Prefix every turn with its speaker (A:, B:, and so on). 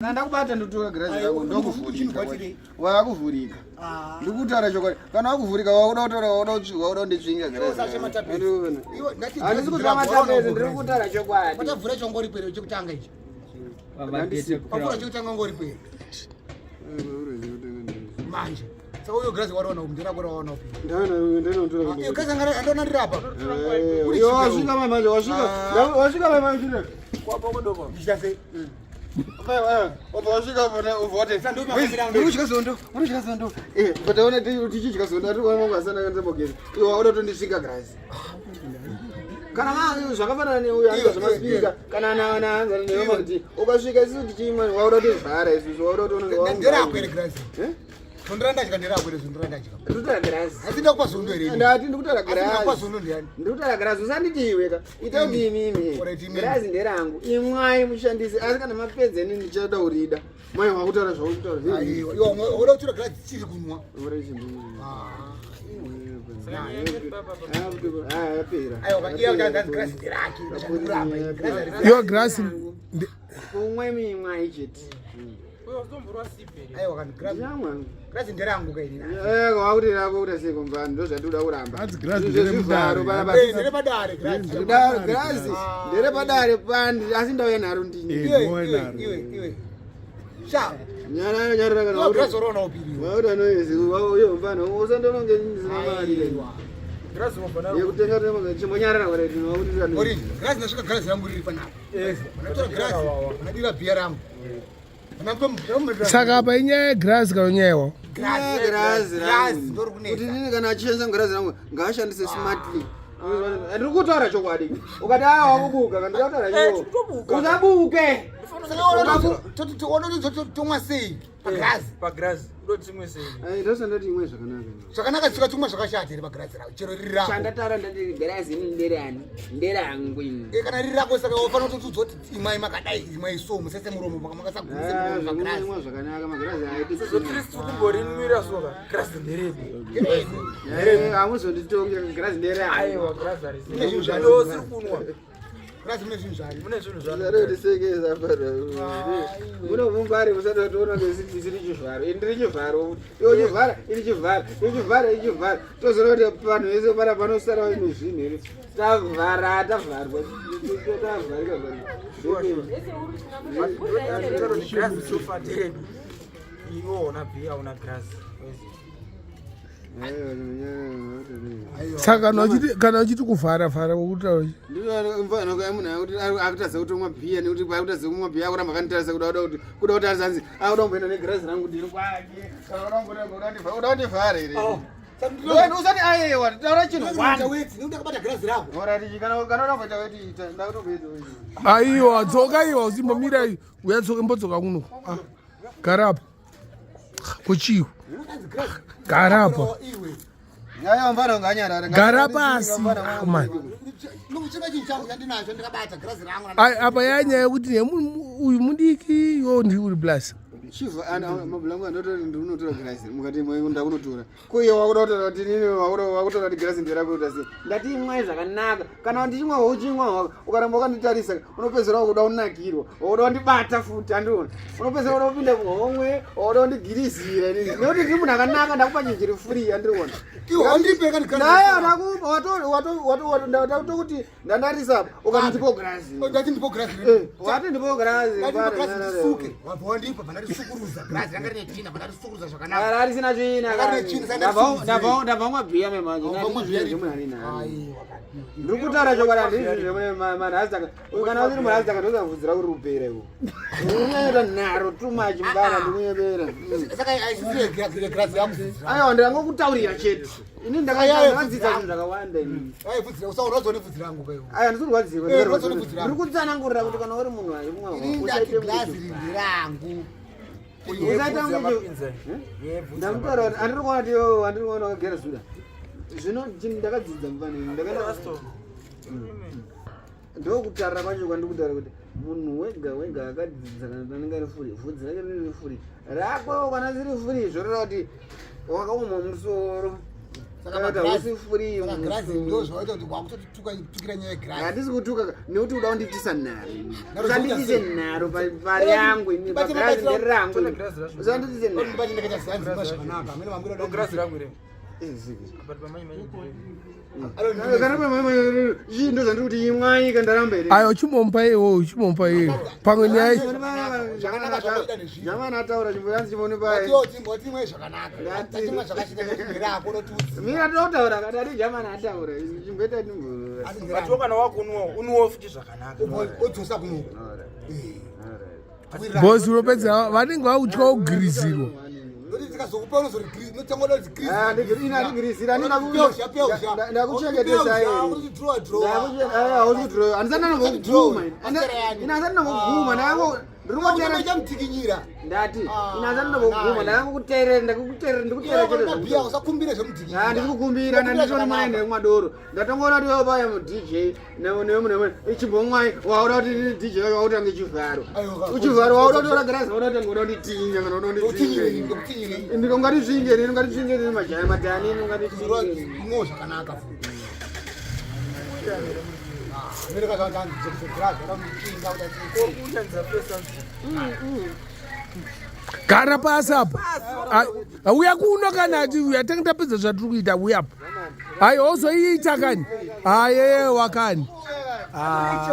A: Kana ndakubata ndotora girazi rako ndokuvhurika. Wakuvhurika. Ah. Ndikutaura chokwadi. Kana wakuvhurika wakuda kutora wakuda wakuda kunditsvinga girazi. Handisi kutsva matapezi ndiri kutaura chokwadi.
B: Watavhura chongori kwere chekutanga ichi. Wavhura chekutanga ngori kwere. Manje. Saka uyo girazi wariona uku ndera kwera waona upi?
A: Ndaona ndinotora.
B: Iyo girazi angara andona ndiri apa.
A: Iyo wasvika manje wasvika. Ah. Wasvika manje.
B: Kwapo kodopo. Ndichase.
A: Urikudya zondo, urikudya zondo. Eh, pataona tichidya zondo, ari kuona wangu asana kanza bogezi. Iwe wakuda kutondisvika grazi. Kana ma zvakafanana neuyo anza zvemasipika kana na na anza newe kuti ukasvika isusu tichimwa wakuda kutivhara isusu wakuda kutoona
B: wangu. Ndera kwere grazi. Eh? Zondora ndadya ndera kwere zondora ndadya.
A: Ndikutaura grazi.
B: Asi ndakupa zondo here?
A: Ndati ndikutaura grazi.
B: Ndakupa zondo ndiyani?
A: Ndikutaura grazi usanditi iwe ka. Ita kuti imimi. Grazi nderangu. Imwai mushandise asi kana mapedza ini ndichada urida. Mai wakutaura zvauri kutaura.
B: Aiwa, iwe unoda kutora grazi chiri kunwa.
A: Ah.
C: Your grass
A: kumwe mimwai chete.
B: Aiwa kana grass. Grass nderangu ka ini.
A: Eh, wakuti rako kuti sei kumva ndozvatinoda kuramba.
C: Hanzi grass ndere
A: mudare.
B: Eh, ndere padare grass.
A: Ndere grass. Ndere padare pandi asi ndauya naro ndini.
B: Iwe iwe iwe. Sha.
A: Nyara nyara kana.
B: Iwe grass uroona upiri.
A: Wakuti anoyezi uyo mfana usandononge ndisina mari.
D: Grass unobva
A: Yekutenga tenga chimbonyarara gore tinokuti.
B: Ori, grass ndasvika grass rangu riri panapa.
D: Eh.
B: Ndatora grass, ndadira bhiya rangu.
C: Saka apa inyaya yegrazi kana unyayewa?
A: Grazi rangu. Kuti nini kana achishandisa grazi rangu ngaashandise smartly. Ndiri kutaura chokwadi. Ukati awa wakubuka kana ndikutaura
D: eh,
A: chokwadi. Usabuke.
B: Tomwa sei pagrazi?
D: Pagrazi. Ndoti imwe sei?
A: Eh, ndosandati imwe zvakanaka.
B: Zvakanaka tsika tumwe zvakashata here pagirazi rako chero riri rako.
A: Chandataura ndati girazi ini nderani? Nderangu ini.
B: Eh, kana riri rako saka wafanira kutotiudza kuti imwai makadai imwai so musese muromo makasagumisa
A: Ah,
B: muromo pagirazi.
A: Imwa zvakanaka magirazi aiti.
D: Sezvo tiri tiri kumborinwira soka. Girazi nderedu.
A: Eh, hamuzonditonge girazi nderangu.
D: Aiwa girazi harisi.
B: Mune zvinhu zvacho.
D: Iwe usiri kunwa.
B: Girazi mune zvinhu zvayo.
D: Mune zvinhu zvacho.
A: Musaretisekesa pano. Muno mumbari musati watoona kuti ndiri chivharo. Ini ndiri chivharo. Iwe chivhara, ini chivhara, iwe chivhara, ini chivhara. Tozoona kuti vanhu vese pana panosara vaine zvinhu here. Tavhara, tavharwa. Tavharika vharika.
D: Girazi sofa nderedu. Iwe una bhiya una girazi.
C: Saka kana uchiti kuvhara vhara wokutaura
A: akutadza kutomwa bhiya nekuti akutadza kumwa bhiya akuramba akanditarisa kuda kuda kuda kutarisa hanzi akuda kumboenda negirazi rangu ndiri kwake kana uda kundivhara here
B: Oh.
A: usati ayewa taura chinhu
C: aiwa dzoka iwa usimbomira uya dzoka imbodzoka kuno ah, gara apa kuchiwo gara apa gara pasi apa yanyaya yekuti uyu mudiki yo ndi uri plus
A: mabhulangu andotora ndinotora girazi mukati ndakunotora ko iye wakuda kutora kuti nini wakutora kuti girazi nderako kuita sei ndati imwai zvakanaka kana ndichimwa uchimwa hwako ukaramba wakanditarisa unopedzera wakuda kunakirwa wakuda kundibata futi andiona unopedzera wakuda kupinda muhomwe wakuda kundigirizira inini nekuti ndiri munhu akanaka ndakupa chinhu chiri free andiriona naye ndakupa ndatokuti ndandarisa apa ukati ndipo girazi
B: Ndati ndipo girazi.
A: Eh, wati ndipo girazi
B: Ndati ndipo girazi ndisuke. Wabva wandipa pandarisukuruza girazi ranga rine tsvina pandarisukuruza zvakanaka.
A: Ara risina tsvina.
B: Ranga rine tsvina, saka ndarisukuruza.
A: Ndabva mwa bhiya memanje.
B: Wabva mwa bhiya ripi?
A: Aiwa. Ndiri kutaura chokwadi handizvi zvemune marasta. Kana usiri marasta ndozavhudzira kuri kupera iwo. Unonyanya nharo too much mbana ndikunyebera.
B: Saka haisisiri girazi yangu.
A: Aiwa ndangokutaurira chete. Ini ndakadzidza zvinhu zvakawanda ini.
B: Ai bvudzi usaurwadziwa nebvudzi rangu kai.
A: Aya ndisirwadziwa.
B: Eh, rwadziwa nebvudzi rangu.
A: Ndiri kutsanangurira kuti kana uri munhu aimwa
B: Ini ndati girazi rindi rangu.
A: Usaita kunge ndakutaura kuti andiri kuona kuti yo andiri kuona wakagera zuda. Zvino chinhu ndakadzidza mufana ini ndakaenda ndokutarira kwacho kwandiri kutaura kuti munhu wega wega akadzidza kana kuti anenge ari furi vhudzi rake riri furi rako kana riri furi zvoreva kuti wakaoma musoro. Kana hausi free
B: Saka girazi ndo zvawaita kuti wakutotukira nyaya yegirazi.
A: Handisi kutuka nekuti uda kundiitisa nharo.
B: Nharo
A: Usandiitise
B: dzinoita sei?
A: nharo pari yangu ini
B: Bate
A: pagirazi
B: mabatira-
A: nderangu.
D: Tore girazi racho.
A: Usandiitise nharo.
B: Ndibate ndakaita zanzi zvakanaka. Amene mamwira
D: No girazi rangu iri.
A: Eh, ziki.
D: But pamanye manye.
A: Kana chii ndo zvandiri kuti imwai kandaramba here?
C: Ayo chimbomupa iwo, chimbomupa iwo. Pamwe nyaya
B: Zvakanaka zvakuita nezviro.
A: Jamani ataura chimboyanzi chimbonipai.
B: Watimwe zvakanaka.
A: Ndati.
B: Tatimwa zvakashita nderako unotudzi.
A: Mira totaura kana ati jamani ataura chimboita ndimbo.
D: But kana wakunwa unwa futi zvakanaka.
B: Odzosa kuno. Eh.
C: Bosi unopedza vanenge vakutya kugirizirwa.
B: Noti tikazokupa unozori green, notangoda kuti green.
A: Ah, ina ndigirizira,
B: Peusha, peusha.
A: ndakuchengetesa
B: Peusha, kuti draw, draw.
A: handisati ina handisati ndamboguma ndakango ndiri
B: Unoita mutikinyira.
A: ndati
B: Ah,
A: ina handisati ndamboguma ndakangokuteerera ndakukuteerera ndikuteerera chete
B: Bhiya
A: zvakuti
B: usakumbire zvemutikinyira.
A: Ah, ndiri kukumbira nanditoni maende kumadoro ndatongoona kuti wabaya mu DJ nemune ichimbomwai wakuda kuti DJ wacho wakutange chivharo
B: Aiwa,
A: uchivharo wakuda kutora girazi wakuda kuti ngoda kunditinya kana uda
B: Utinyire,
A: kunditinya
B: utinyire.
A: ndinongatitsvingeni ndinongatitsvingeni majaya madhani ndinongatitsvingeni
B: Mwo zvakanaka futi. Ah, Amerika zvakanzi dzokuzogirazi vakamuchinga kuti ati
D: Kuchanza pesa.
C: Gara pasi apa. Ai, uya kuno kana ati uya tange tapedza zvatiri kuita uya apa. Ai ozoiita kani. Ayewa kani. Ah.